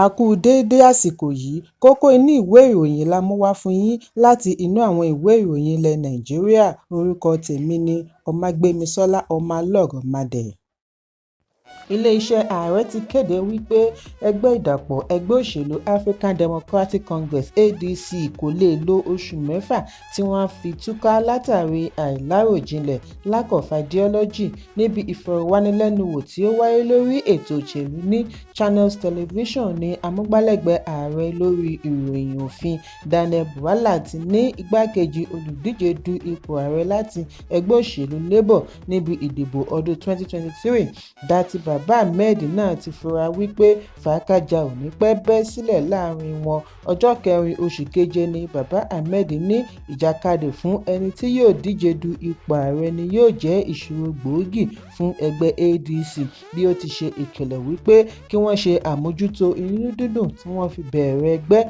A kú déédé àsìkò yìí. Kókó inú ìwé ìròyìn la mú wá fún yín láti inú àwọn ìwé ìròyìn ilẹ̀ Nàìjíríà. Orúkọ tèmi ni Ọmágbémisọ́lá Ọmọlọ́rọ̀madẹ̀. Iléeṣẹ́ ààrẹ ti kéde wípé ẹgbẹ́ ìdàpọ̀ ẹgbẹ́ òṣèlú African Democratic Congress (ADC) kò lè lo oṣù 6 tí wọ́n fi túká látàrí àìláròjinlẹ̀ (lack of ideology) Níbi ìfọ̀rọ̀wánilẹ́nuwò tí ó wáyé lórí ètò òṣèlú ní Channels Television ní amúgbálẹ́gbẹ̀ẹ́ ààrẹ lórí ìròyìn òfin Daniel Bwala ti ní igbákejì olùdíje du ipò ààrẹ láti ẹgbẹ́ òṣèlú Labour níbi ìdìbò ọdún 2023, Datti Baba-Ahmed náà ti fura wípé fàákájàá ò ní pẹ́ bẹ́ sílẹ̀ láàrin wọn. Ọjọ́ 4 oṣù keje ní Baba-Ahmed ní ìjàkadì fún ẹni tí yóò díje du ipò ààrẹ ni yóò jẹ́ ìṣòro gbòógì fún ẹgbẹ́ ADC, bí ó ti ṣe ìkìlọ̀ wípé kí wọ́n ṣe àmójútó inú dídùn tí wọ́n fi bẹ̀rẹ̀ ẹgbẹ́.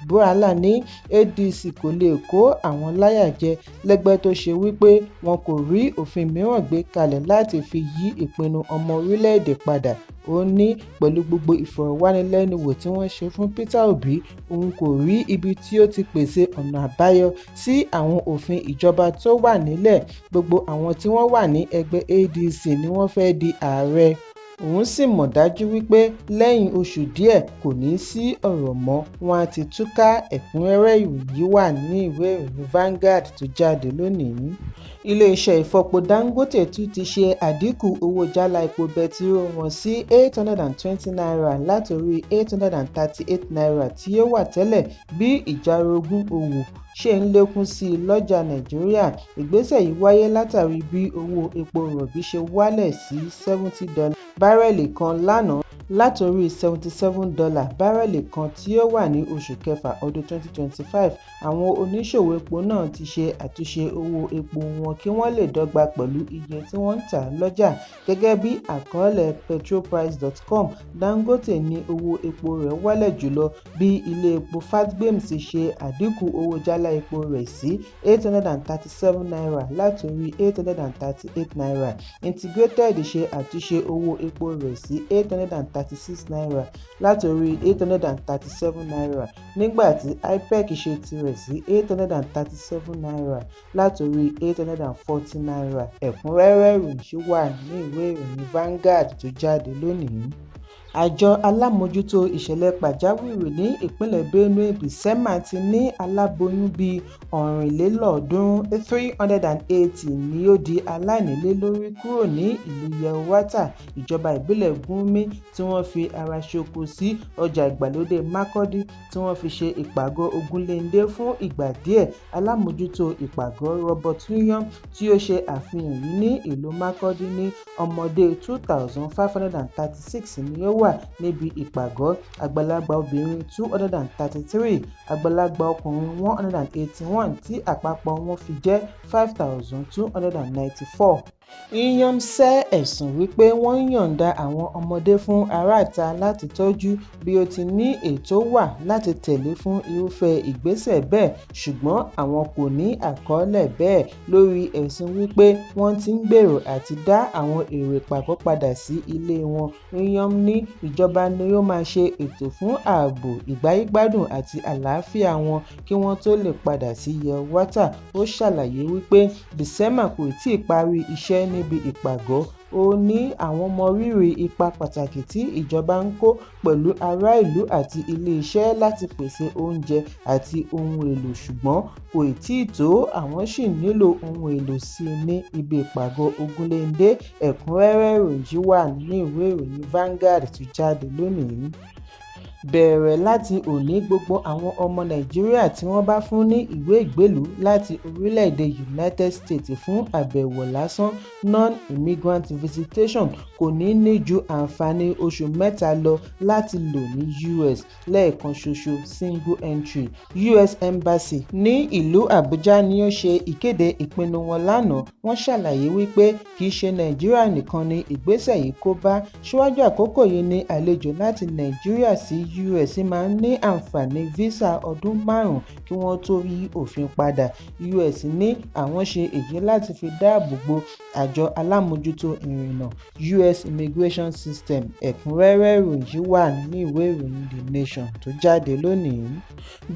Bwala ní ADC kò lè kó àwọn láyà jẹ lẹ́gbẹ́ tó ṣe wípé wọn kò rí òfin mìíràn gbé kalẹ̀ láti fi yí ìpinnu ọmọ orílẹ̀-èdè padà. Ó ní pẹ̀lú gbogbo ìfọ̀rọ̀wánilẹ́nuwò tí wọ́n ṣe fún Peter Obi, òun kò rí ibi tí ó ti pèsè ọ̀nà àbáyọ sí àwọn òfin ìjọba tó wà nílẹ̀. Gbogbo àwọn tí wọ́n wà ní ẹgbẹ́ ADC ni wọ́n fẹ́ di ààrẹ, òun sì mọ̀ dájú wípé lẹ́yìn oṣù díẹ̀ kò ní í sí ọ̀rọ̀ mọ́, wọn á ti túká. Ẹ̀kúnrẹ́rẹ́ ìròyìn yìí wà ní ìwé ìròyìn Vanguard tó jáde lónìí. Iléeṣẹ́ ìfọpo Dangote tún ti ṣe àdínkù owó jálá epo bẹtiró wọn sí ₦820 látorí ₦838 tí ó wà tẹ́lẹ̀ bí ìjárògùn owó ṣe ń lékún sí i lọ́jà Nàìjíríà. Ìgbésẹ̀ yìí wáyé látàrí bí owó epo rọ̀bì ṣe wálẹ̀ sí $70 bárẹ́ẹ̀lì kan lánàá látorí $77 bárẹ́ẹ̀lì kan tí ó wà ní oṣù kẹfà ọdún 2025. Àwọn oníṣòwò epo náà ti ṣe àtúnṣe owó epo wọn kí wọ́n lè dọ́gba pẹ̀lú iye tí wọ́n ń tà á lọ́jà. Gẹ́gẹ́ bí àkọọ́lẹ̀ petroprice.com, Dangote ní owó epo rẹ̀ wálẹ̀ jùlọ bí ilé epo Fatgbems ṣe àdínkù owó jálá epo rẹ̀ sí ₦837 látorí ₦838, Integrated ṣe àtúnṣe owó epo rẹ̀ sí ₦836 látorí ₦837, nígbà tí IPEC ṣe tirẹ̀ sí ₦837 látorí ₦840. Ẹ̀kúnrẹ́rẹ́ ìròyìn ṣì wà ní ìwé ìròyìn Vanguard tó jáde lónìí. Àjọ alámòójútó ìṣẹ̀lẹ̀ pàjáwìrì ní ìpínlẹ̀ Benue (Bisema) ti ní aláboyún bíi 380 ni ó di aláìnílé lórí kúrò ní ìlú Yelwata, ìjọba ìbílẹ̀ Gummi, tí wọ́n fi ara ṣoko sí ọjà ìgbàlódé Makurdi tí wọ́n fi ṣe ìpàgọ́ Ogunléndé fún ìgbà díẹ̀. Alámòójútó ìpàgọ́ Robert Nyiom tí ó ṣe àfihàn yìí ní ìlú Makurdi ní ọmọdé 2,536 ni ó wà níbi ìpàgọ́, àgbàlagbà obìnrin 233, àgbàlagbà ọkùnrin 181 tí àpapọ̀ wọn fi jẹ́ 5,294. Nyiom sẹ́ ẹ̀sùn wípé wọ́n ń yọ̀ǹda àwọn ọmọdé fún aráàta láti tọ́jú, bí ó ti ní ètò wà láti tẹ̀lé fún irúfẹ́ ìgbésẹ̀ bẹ́ẹ̀ ṣùgbọ́n àwọn kò ní àkọọ́lẹ̀ bẹ́ẹ̀. Lórí ẹ̀sùn wípé wọ́n ti ń gbèrò àti dá àwọn èrò ìpàgọ́ padà sí ilé wọn, Nyiom ní ìjọba ni ó máa ṣe ètò fún ààbò, ìgbáyégbádùn àti àlàáfíà wọn kí wọ́n tó lè padà sí Yelwata. Ó ṣàlàyé wípé Bisema kò tíì parí iṣẹ́ níbi ìpàgọ́. Ó ní àwọn mọrírì ipa pàtàkì tí ìjọba ń kó pẹ̀lú ará ìlú àti ilé-iṣẹ́ láti pèsè oúnjẹ àti ohun èlò ṣùgbọ́n kò tíì tó, àwọn ṣì nílò ohun èlò síi ní ibi ìpàgọ́ Ogunléndé. Ẹ̀kúnrẹ́rẹ́ ìròyìn yìí wà ní ìwé ìròyìn Vanguard tó jáde lónìí. Bẹ̀rẹ̀ láti òní, gbogbo àwọn ọmọ Nàìjíríà tí wọ́n bá fún ní ìwé ìgbélùú láti orílẹ̀-èdè United States fún àbẹ̀wò lásán (non-immigrant visitation) kò ní ní ju àǹfààní oṣù 3 lọ láti lò ní US lẹ́ẹ̀kan ṣoṣo (single entry). US Embassy ní ìlú Àbújá ni ó ṣe ìkéde ìpinnu wọn lánàá. Wọ́n ṣàlàyé wípé kìí ṣe Nàìjíríà nìkan ni ìgbésẹ̀ yìí kò bá. Síwájú àkókò yìí ni àlejò láti Nàìjíríà sí US máa ń ní àǹfààní físà ọdún 5 kí wọ́n tó yí òfin padà. US ní àwọn ṣe èyí láti fi dáàbò bo àjọ alámòójútó ìrìnnà US Immigration System. Ẹ̀kúnrẹ́rẹ́ ìròyìn yìí wà nínú ìwé ìròyìn The Nation tó jáde lónìí.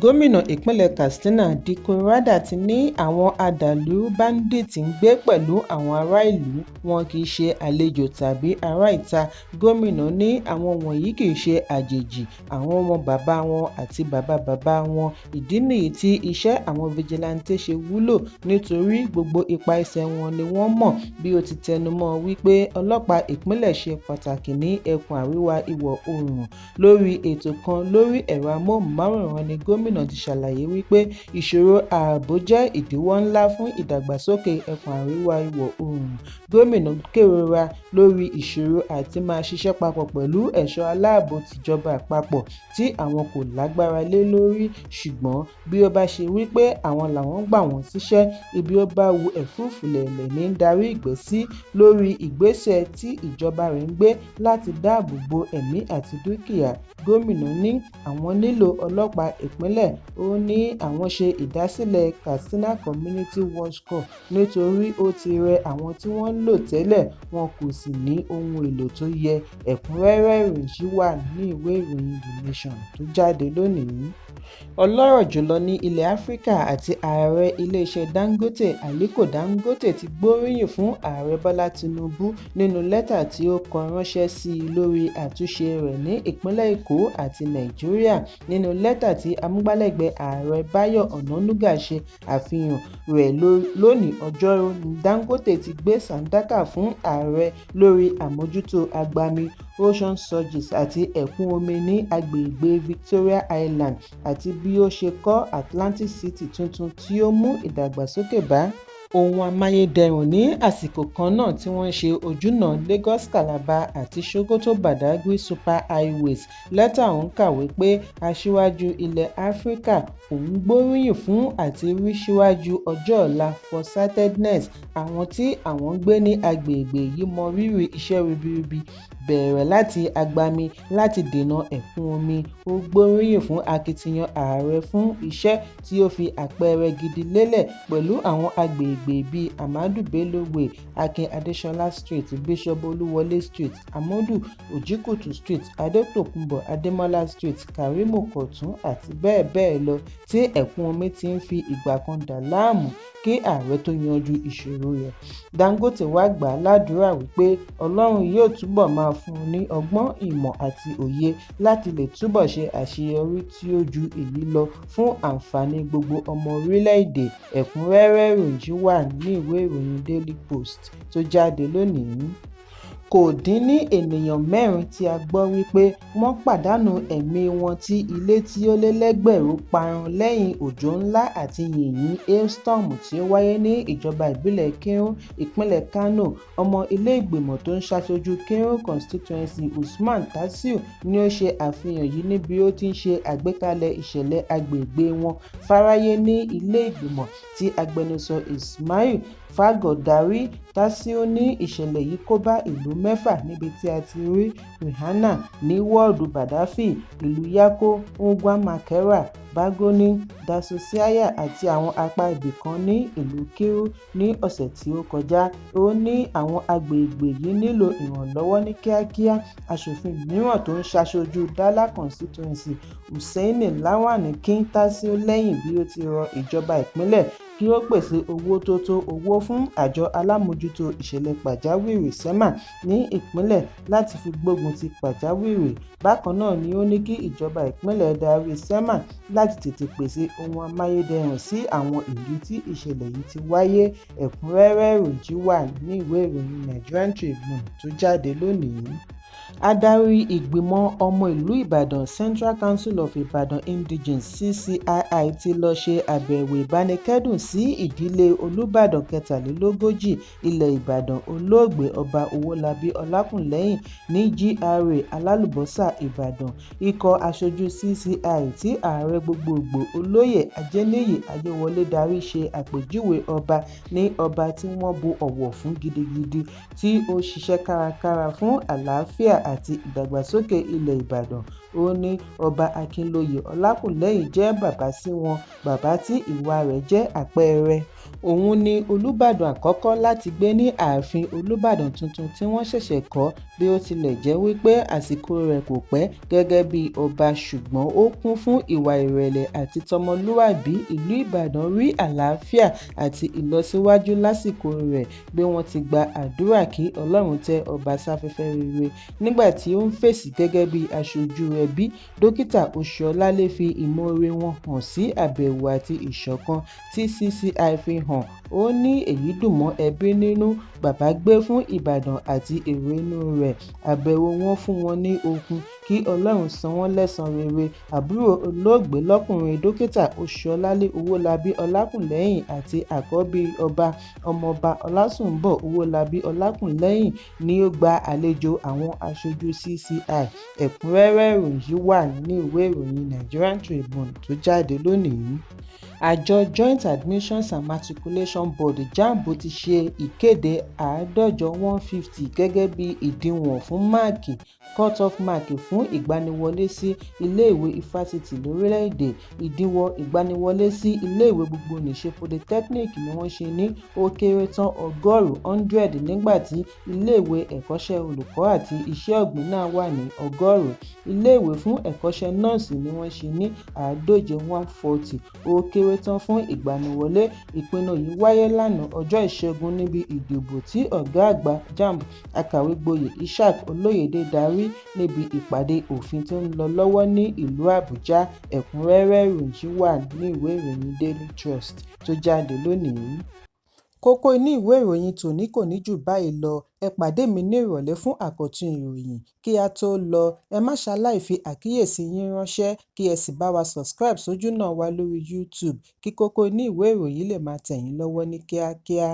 Gómìnà ìpínlẹ̀ Katsina Dikko Radda ti ní àwọn adàlúrú báńdíìtì ń gbé pẹ̀lú àwọn ará ìlú, wọn kì í ṣe àlejò tàbí ará ìta. Gómìnà ní àwọn wọ̀nyí kì í ṣe àjèjì, àwọn mọ bàbá wọn àti bàbá bàbá wọn. Ìdí nìyí tí iṣẹ́ àwọn fijilantànté ṣe wúlò nítorí gbogbo ipa ẹsẹ̀ wọn ni wọ́n mọ̀. Bí ó ti tẹnumọ́ wípé ọlọ́pàá ìpínlẹ̀ ṣe pàtàkì ní ẹkùn àríwá ìwọ̀ oòrùn. Lórí ètò kan lórí ẹ̀rọ amóhùnmáwòrán ni gómìnà ti ṣàlàyé wípé ìṣòro ààbò jẹ́ ìdíwọ́ ńlá fún ìdàgbàsókè ẹkùn àríwá ìwọ̀ oòrùn. Gómìnà kérora lórí ìṣòro àti máa ṣiṣẹ́ papọ̀ pẹ̀lú ẹ̀ṣọ́ aláàbò tìjọba àpapọ̀ tí àwọn kò lágbára lé lórí, ṣùgbọ́n bí ó bá ṣe wípé àwọn làwọn gbà wọ́n síṣẹ́, ibi ó bá wu ẹ̀fúùfù lẹ̀lẹ̀ ní darí ìgbẹ́ sí. Lórí ìgbésẹ̀ tí ìjọba rẹ̀ ń gbé láti dáàbò bo ẹ̀mí àti dúkìá, gómìnà ní àwọn nílò ọlọ́pàá ìpínlẹ̀. Ó ní àwọn ṣe ìdásílẹ̀ Katsina Community Watch Corps nítorí ó ti rẹ àwọn tí wọ́n ń lò tẹ́lẹ̀, wọn kò sì ní ohun èlò tó yẹ. Ẹ̀kúnrẹ́rẹ́ ìròyìn yìí wà nínú ìwé ìròyìn The Nation tó jáde lónìí. Ọlọ́rọ̀ jùlọ ní ilẹ̀ Áfíríkà àti ààrẹ ilé-iṣẹ́ Dangote, Aliko Dangote ti gbóríyìn fún Ààrẹ Bọ́lá Tinubu nínú lẹ́tà tí ó kọ ránṣẹ́ sí i lórí àtúnṣe rẹ̀ ní ìpínlẹ̀ Èkó àti Nàìjíríà. Nínú lẹ́tà tí amúgbálẹ́gbẹ̀ẹ́ Ààrẹ Báyọ̀ Ọ̀nànúgà ṣe àfihàn rẹ̀ lónìí Ọjọ́rú ní Dangote ti gbé sàdánkátà fún ààrẹ lórí àmójútó agbami Ocean Surges àti ẹ̀kún omi ní agbègbè Victoria Island àti bí ó ṣe kọ́ Atlantic City tuntun tí ó mú ìdàgbàsókè bá ohun amáyédẹrùn ní àsìkò kan náà tí wọ́n ń ṣe ojúnà Lagos-Calabar àti Sokoto-Badagry Super Highways. Lẹ́tà ọ̀hún kàwé pé aṣíwájú ilẹ̀ Áfíríkà òun gbóríyìn fún àti rí síwájú ọjọ́ ọ̀la foresightedness àwọn tí àwọn ń gbé ní agbègbè yìí mọ rírì iṣẹ́ ribiribi bẹ̀rẹ̀ láti agbami láti dènà ẹ̀kún omi. Ó gbóríyìn fún akitiyan ààrẹ fún iṣẹ́ tí ó fi àpẹẹrẹ gidi lélẹ̀ pẹ̀lú àwọn agbègbè bíi Ahmadu Bello Way, Akin Adesola Street, Bishop Olúwọlé Street, Ahmadu Ojikutu Street, Adetokunbo Ademola Street, Karimo Kọ̀tún àti bẹ́ẹ̀ bẹ́ẹ̀ lọ tí ẹ̀kún omi ti ń fi ìgbà kan dà láàmú kí ààrẹ tó yanjú ìṣòro rẹ̀. Dangote wàá gbà á ládùúrà wípé Ọlọ́run yóò túbọ̀ máa fún un ní ọgbọ́n, ìmọ̀ àti òye láti lè túbọ̀ ṣe àṣeyọrí tí ó ju èyí lọ fún àǹfààní gbogbo ọmọ orílẹ̀-èdè. Ẹ̀kúnrẹ́rẹ́ ìròyìn yìí wà nínú ìwé ìròyìn Daily Post tó jáde lónìí. Kò dín ní ènìyàn mẹ́rin tí a gbọ́ wípé wọ́n pàdánù ẹ̀mí wọn tí ilé tí ó lé lẹ́gbẹ̀rún parun lẹ́yìn òjò ńlá àti yìnyín hailstorm tí ó wáyé ní ìjọba ìbílẹ̀ Kiru, ìpínlẹ̀ Kano. Ọmọ ilé ìgbìmọ̀ tó ń ṣaṣojú Kiru Constituency Usman Tasiu ni ó ṣe àfihàn yìí níbi ó ti ń ṣe àgbékalẹ̀ ìṣẹ̀lẹ̀ agbègbè wọn fáráyé ní ilé ìgbìmọ̀ tí agbẹnusọ Ismail Fagor darí. Tasiu ní ìṣẹ̀lẹ̀ yìí kó bá ìlú mẹ́fà níbi tí a ti rí Rihanna ní wọ́ọ̀dù Bàdáfì, ìlú Yako, Ungwan Makera, Bargoni, Dasotsiya àti àwọn apá ibì kan ní ìlú Kiru ní ọ̀sẹ̀ tí ó kọjá. Ó ní àwọn agbègbè yìí nílò ìrànlọ́wọ́ ní kíákíá. Aṣòfin mìíràn tó ń ṣaṣojú Dala Constituency, Hussaini Lawan kín Tasiu lẹ́yìn bí ó ti rọ ìjọba ìpínlẹ̀ kí ó pèsè owó tó tó owó fún àjọ alámòójútó ìṣẹ̀lẹ̀ pàjáwìrì SEMA ní ìpínlẹ̀ láti fi gbógun ti pàjáwìrì. Bákan náà ni ó ní kí ìjọba ìpínlẹ̀ darí SEMA láti tètè pèsè ohun amáyédẹrùn sí àwọn ìlú tí ìṣẹ̀lẹ̀ yìí ti wáyé. Ẹ̀kúnrẹ́rẹ́ ìròyìn yìí wà nínú ìwé ìròyìn Nigerian Tribune tó jáde lónìí. Adarí ìgbìmọ̀ ọmọ ìlú Ìbàdàn Central Council of Ibadan Indigenes CCII ti lọ ṣe àbẹ̀wò ìbánikẹ́dùn sí ìdílé Olùbàdàn kẹtàlélógójì ilẹ̀ Ìbàdàn, Olóògbé Ọba Ọwọ́labí Ọlákúlẹ́hìn ní GRA Alálùbọ́sà, Ìbàdàn. Ikọ̀ aṣojú CCI tí ààrẹ gbogboògbò Olóyè Ajéníyì Ajéwọlé darí ṣe àpèjúwe ọba ní ọba tí wọ́n bu ọ̀wọ̀ fún gidigidi, tí ó ṣiṣẹ́ kárakára fún àlàáfíà àti ìdàgbàsókè ilẹ̀ Ìbàdàn. Ó ní Ọba Akinlóye Ọlákúlẹ́hìn jẹ́ bàbá sí wọn, bàbá tí ìwà rẹ̀ jẹ́ àpẹẹrẹ. Òun ni Olúbàdàn àkọ́kọ́ láti gbé ní ààfin Olúbàdàn tuntun tí wọ́n ṣẹ̀ṣẹ̀ kọ́. Bí ó tilẹ̀ jẹ́ wípé àsìkò rẹ̀ kò pẹ́ gẹ́gẹ́ bí ọba, ṣùgbọ́n ó kún fún ìwà ìrẹ̀lẹ̀ àti tọmọlúàbí. Ìlú Ìbàdàn rí àlàáfíà àti ìlọsíwájú lásìkò rẹ̀ bí wọ́n ti gba àdúrà kí Ọlọ́run tẹ́ ọba sáfẹ́fẹ́ rere. Nígbà tí ó ń fèsì gẹ́gẹ́ bí aṣojú ẹbí, Dókítà Oṣuọlálé fi ìmoore wọn hàn sí àbẹ̀wò àti ìṣọ̀kan tí CCI fi hàn. Ó ní èyí dùn mọ́ ẹbí nínú. Bàbá gbé fún Ìbàdàn àti èrò inú rẹ̀. Àbẹ̀wò wọn fún wọn ní okun, kí Ọlọ́run san wọ́n lẹ́san rere. Àbúrò olóògbé lọ́kùnrin Dókítà Oṣuọlálé Owólabí Ọlákúlẹ́hìn àti àkọ́bí ọba, Ọmọọba Ọlásùnbọ̀ Owólabí Ọlákúlẹ́hìn ni ó gba àlejò àwọn aṣojú CCI. Ẹ̀kúnrẹ́rẹ́ ìròyìn yìí wà nínú ìwé ìròyìn Nigerian Tribune tó jáde lónìí. Àjọ Joint Admissions and Matriculation Board (JAMB) ti ṣe ìkéde 150 150 gẹ́gẹ́ bí ìdíwọ̀n fún máàkì cut-off mark fún ìgbaniwọlé sí iléèwé ifásitì lórílẹ̀-èdè. Ìdíwọ̀n ìgbaniwọlé sí iléèwé gbogbonìṣe polytechnic ni wọ́n ṣe ní ó kéré tán 100 100, nígbà tí iléèwé ẹ̀kọ́ṣẹ́ olùkọ́ àti iṣẹ́ ọ̀gbìn náà wà ní 100. Iléèwé fún ẹ̀kọ́ṣẹ́ nọ́ọ̀sì ni wọ́n ṣe ní 150 140 ó kéré tán fún ìgbaniwọlé. Ìpinnu yìí wáyé lánàá ọjọ́ Ìṣẹ́gun níbi ìdìbò tí ọ̀gá àgbà JAMB, Akàwégboyè Ishaq Olóyédè darí níbi ìpàdé òfin tó ń lọ lọ́wọ́ ní ìlú Àbújá. Ẹ̀kúnrẹ́rẹ́ ìròyìn yìí wà nínú ìwé ìròyìn Daily Trust tó jáde lónìí. Kókó inú ìwé ìròyìn tòní kò ní jù báyìí lọ. Ẹ pàdé mi ní ìrọ̀lẹ́ fún àkọ́tún ìròyìn. Kí á tó lọ, ẹ má ṣaláì fi àkíyèsí yín ránṣẹ́ kí ẹ sì bá wa subscribe sójúnà wa lórí YouTube kí kókó inú ìwé ìròyìn lè máa tẹ̀ yín lọ́wọ́ ní kíákíá.